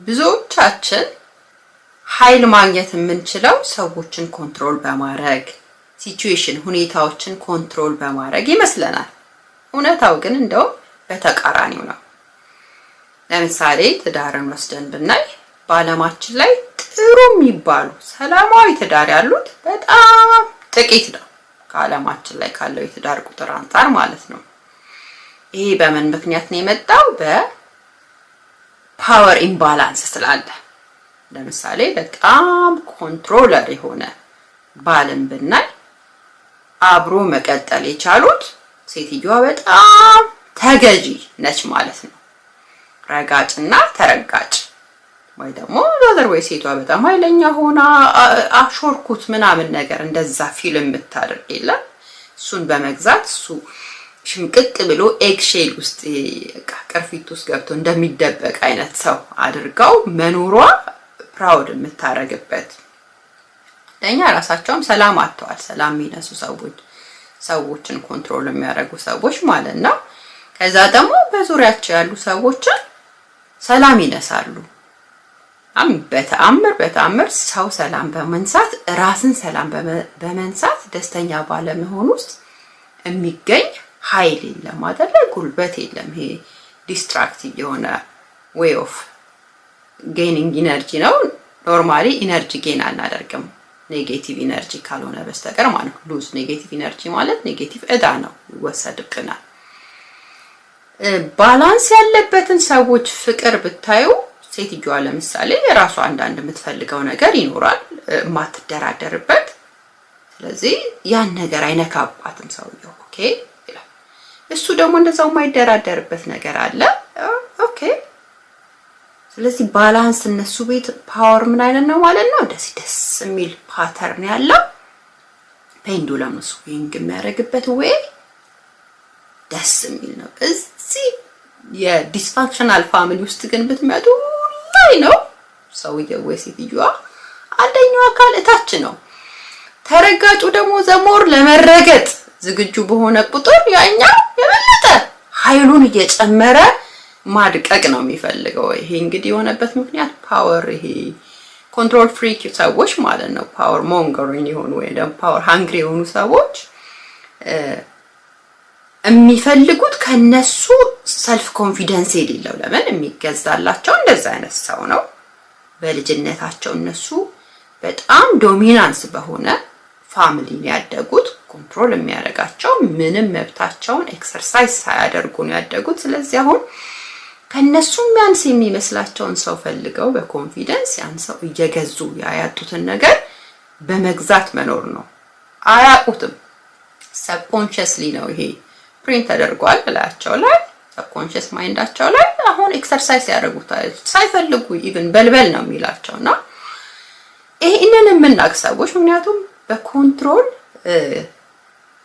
ብዙዎቻችን ኃይል ማግኘት የምንችለው ሰዎችን control በማድረግ፣ situation ሁኔታዎችን control በማድረግ ይመስለናል። እውነታው ግን እንደውም በተቃራኒው ነው። ለምሳሌ ትዳርን ወስደን ብናይ በዓለማችን ላይ ጥሩ የሚባሉ ሰላማዊ ትዳር ያሉት በጣም ጥቂት ነው፣ ከዓለማችን ላይ ካለው የትዳር ቁጥር አንጻር ማለት ነው። ይሄ በምን ምክንያት ነው የመጣው? በ power imbalance ስላለ። ለምሳሌ በጣም controller የሆነ ባልን ብናይ አብሮ መቀጠል የቻሉት ሴትዮዋ በጣም ተገዢ ነች ማለት ነው። ረጋጭና ተረጋጭ ወይ ደግሞ other ወይ ሴቷ በጣም ኃይለኛ ሆና አሾርኩት ምናምን ነገር እንደዛ feel የምታደርግ የለም። እሱን በመግዛት እሱ ሽምቅቅ ብሎ egg shell ውስጥ፣ ቅርፊት ውስጥ ገብቶ እንደሚደበቅ አይነት ሰው አድርገው መኖሯ proud የምታደርግበት፣ ለኛ ራሳቸውም ሰላም አጥተዋል። ሰላም የሚነሱ ሰዎች፣ ሰዎችን control የሚያደርጉ ሰዎች ማለት ነው። ከዛ ደግሞ በዙሪያቸው ያሉ ሰዎችን ሰላም ይነሳሉ። በተአምር በተአምር ሰው ሰላም በመንሳት፣ ራስን ሰላም በመንሳት ደስተኛ ባለመሆን ውስጥ የሚገኝ ኃይል የለም አይደለ? ጉልበት የለም። ይሄ destructive የሆነ way of gaining energy ነው። Normally energy gain አናደርግም negative energy ካልሆነ በስተቀር ማለት ነው። Lose negative energy ማለት negative እዳ ነው፣ ይወሰድብናል። Balance ያለበትን ሰዎች ፍቅር ብታዩ ሴትዮዋ ለምሳሌ የራሷ አንዳንድ የምትፈልገው ነገር ይኖራል የማትደራደርበት። ስለዚህ ያን ነገር አይነካባትም ሰውየው፣ okay ይላል። እሱ ደግሞ እንደዛው የማይደራደርበት ነገር አለ፣ okay። ስለዚህ balance እነሱ ቤት power ምን አይነት ነው ማለት ነው? ደስ ደስ የሚል pattern ያለው pendulum swing የሚያደርግበት way ደስ የሚል ነው። እዚህ የ dysfunctional family ውስጥ ግን ብትመጡ ላይ ነው ሰውየው ወይ ሴትዮዋ፣ አንደኛው አካል እታች ነው። ተረጋጩ ደግሞ the more ለመረገጥ ዝግጁ በሆነ ቁጥር ያኛው የበለጠ ኃይሉን እየጨመረ ማድቀቅ ነው የሚፈልገው። ይሄ እንግዲህ የሆነበት ምክንያት power ይሄ control freak ሰዎች ማለት ነው። Power mongering የሆኑ ወይ ደግሞ power hungry የሆኑ ሰዎች የሚፈልጉት ከነሱ self confidence የሌለው፣ ለምን የሚገዛላቸው እንደዛ አይነት ሰው ነው። በልጅነታቸው እነሱ በጣም dominance በሆነ family ነው ያደጉት። Control የሚያደርጋቸው፣ ምንም መብታቸውን exercise ሳያደርጉ ነው ያደጉት። ስለዚህ አሁን ከነሱ የሚያንስ የሚመስላቸውን ሰው ፈልገው በ confidence ያን ሰው እየገዙ ያጡትን ነገር በመግዛት መኖር ነው። አያውቁትም። Subconsciously ነው ይሄ print ተደርጓል እላያቸው ላይ፣ subconscious mind ኣቸው ላይ። አሁን exercise ያደርጉታል ሳይፈልጉ፣ even በልበል ነው የሚላቸው። እና ይህንን የምናውቅ ሰዎች፣ ምክንያቱም በ control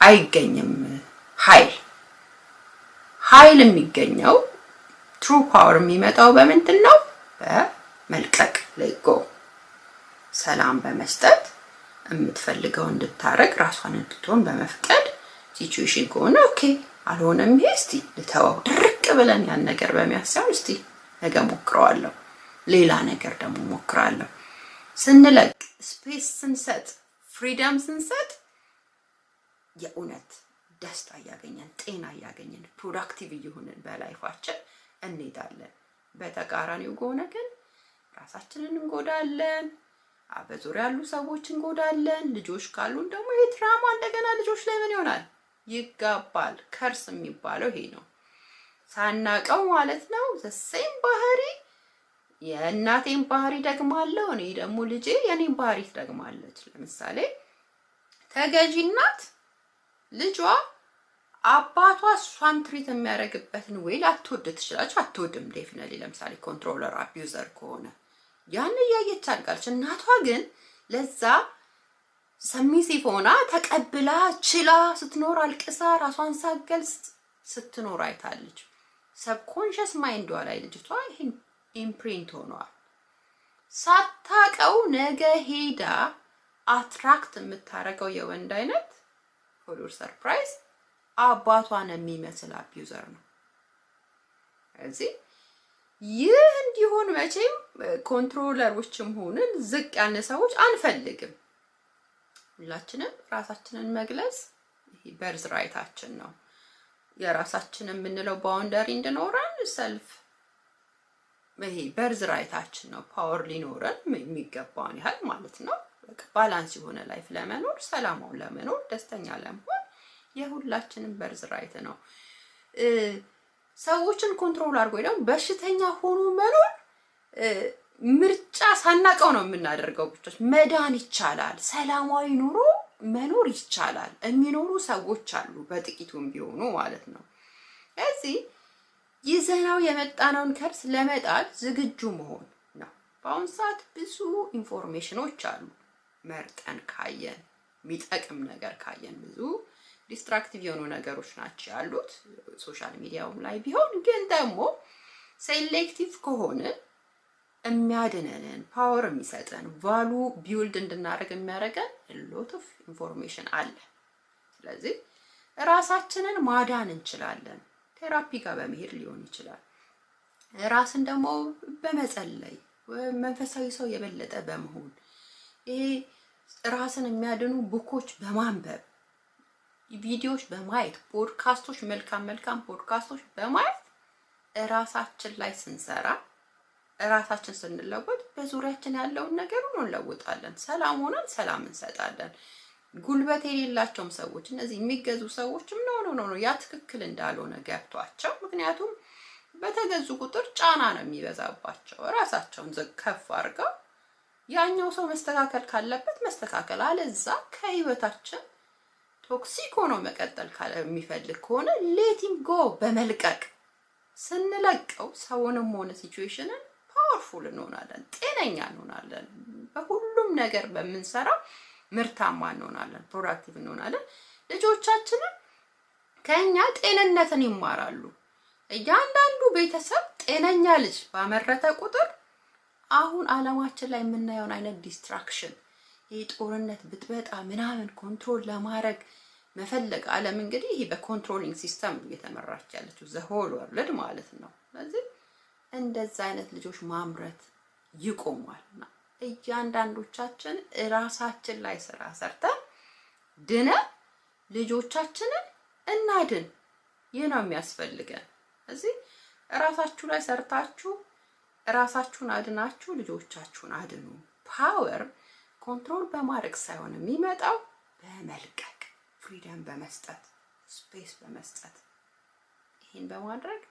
አይገኝም ኃይል። ኃይል የሚገኘው፣ true power የሚመጣው በምንድን ነው? በመልቀቅ፣ let go፣ ሰላም በመስጠት፣ የምትፈልገው እንድታረግ ራሷን እንድትሆን በመፍቀድ፣ situation ከሆነ okay አልሆነም፣ ይሄ እስቲ ልተወው፣ ድርቅ ብለን ያን ነገር በመያዝ ሳይሆን እስቲ ነገ ሞክረዋለሁ፣ ሌላ ነገር ደግሞ ሞክራለሁ ስንለቅ፣ space ስንሰጥ፣ freedom ስንሰጥ የእውነት ደስታ እያገኘን፣ ጤና እያገኘን፣ productive እየሆንን በ life ኣችን እንሄዳለን። በተቃራኒው ከሆነ ግን ራሳችንን እንጎዳለን፣ በዙሪያ ያሉ ሰዎች እንጎዳለን። ልጆች ካሉን ደግሞ ይሄ trauma እንደገና ልጆች ላይ ምን ይሆናል? ይጋባል። Curse የሚባለው ይሄ ነው። ሳናቀው ማለት ነው። The same ባህሪ፣ የእናቴን ባህሪ ደግማለሁ፣ እኔ ደግሞ ልጄ የኔን ባህሪ ትደግማለች። ለምሳሌ ተገዢ እናት ልጇ አባቷ እሷን treat የሚያደርግበትን way ላትወድ ትችላለች። አትወድም definitely። ለምሳሌ controller abuser ከሆነ ያን እያየች አድጋለች። እናቷ ግን ለዛ submissive ሆና ተቀብላ ችላ ስትኖር፣ አልቅሳ ራሷን ሳትገልጽ ስትኖር አይታለች። Subconscious mind ዷ ላይ ልጅቷ ይሄን imprint ሆኗል። ሳታቀው ነገ ሄዳ attract የምታደርገው የወንድ አይነት for your surprise አባቷን የሚመስል abuser ነው። እዚህ ይህ እንዲሆን መቼም controller ኦችም ሆንን ዝቅ ያልን ሰዎች አንፈልግም። ሁላችንም ራሳችንን መግለጽ ይሄ birthright ኣችን ነው። የራሳችን የምንለው boundary እንዲኖረን self ይሄ birthright ኣችን ነው። Power ሊኖረን የሚገባውን ያህል ማለት ነው። በቃ balance የሆነ life ለመኖር፣ ሰላማዊ ለመኖር፣ ደስተኛ ለመሆን የሁላችንም birthright ነው። ሰዎችን control አድርጎ ደግሞ በሽተኛ ሆኖ መኖር ምርጫ ሳናቀው ነው የምናደርገው። ብቻ መዳን ይቻላል። ሰላማዊ ኑሮ መኖር ይቻላል። የሚኖሩ ሰዎች አሉ፣ በጥቂቱም ቢሆኑ ማለት ነው። እዚህ ይዘናው የመጣነውን curse ለመጣል ዝግጁ መሆን ነው። በአሁኑ ሰዓት ብዙ information ኖች አሉ። መርጠን ካየን፣ የሚጠቅም ነገር ካየን፣ ብዙ destructive የሆኑ ነገሮች ናቸው ያሉት social media ውም ላይ ቢሆን፣ ግን ደግሞ selective ከሆነ የሚያድነንን፣ power የሚሰጠን፣ value build እንድናደርግ የሚያደርገን lot of information አለ። ስለዚህ ራሳችንን ማዳን እንችላለን። Therapy ጋር በመሄድ ሊሆን ይችላል። ራስን ደግሞ በመጸለይ፣ መንፈሳዊ ሰው የበለጠ በመሆን፣ ይሄ ራስን የሚያድኑ book ኦች በማንበብ፣ ቪዲዮዎች በማየት፣ ፖድካስቶች፣ መልካም መልካም ፖድካስቶች በማየት ራሳችን ላይ ስንሰራ፣ ራሳችን ስንለወጥ በዙሪያችን ያለውን ነገር ሁሉ እንለውጣለን። ሰላም ሆነን ሰላም እንሰጣለን። ጉልበት የሌላቸውም ሰዎች፣ እነዚህ የሚገዙ ሰዎችም no, no, no፣ ያ ትክክል እንዳልሆነ ገብቷቸው፣ ምክንያቱም በተገዙ ቁጥር ጫና ነው የሚበዛባቸው። ራሳቸውን ከፍ አድርገው ያኛው ሰው መስተካከል ካለበት መስተካከል፣ አለዛ ከህይወታችን toxic ሆኖ መቀጠል የሚፈልግ ከሆነ let him go። በመልቀቅ፣ ስንለቀው ሰውንም ሆነ situation ን powerful እንሆናለን፣ ጤነኛ እንሆናለን። በሁሉም ነገር በምንሰራው ምርታማ እንሆናለን፣ productive እንሆናለን። ልጆቻችንም ከኛ ጤንነትን ይማራሉ። እያንዳንዱ ቤተሰብ ጤነኛ ልጅ ባመረተ ቁጥር አሁን ዓለማችን ላይ የምናየውን አይነት destruction፣ ይህ ጦርነት፣ ብጥበጣ ምናምን፣ control ለማድረግ መፈለግ፣ ዓለም እንግዲህ ይሄ በ controlling system እየተመራች ያለችው the whole world ማለት ነው። ስለዚህ እንደዛ አይነት ልጆች ማምረት ይቆማል እና እያንዳንዶቻችን እራሳችን ላይ ስራ ሰርተን ድነን ልጆቻችንን እናድን። ይህ ነው የሚያስፈልገን። እዚህ እራሳችሁ ላይ ሰርታችሁ እራሳችሁን አድናችሁ ልጆቻችሁን አድኑ። Power control በማድረግ ሳይሆን የሚመጣው በመልቀቅ፣ freedom በመስጠት፣ space በመስጠት፣ ይህን በማድረግ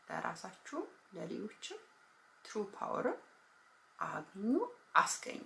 ለራሳችሁም ለሌሎችም true power አግኙ፣ አስገኙ።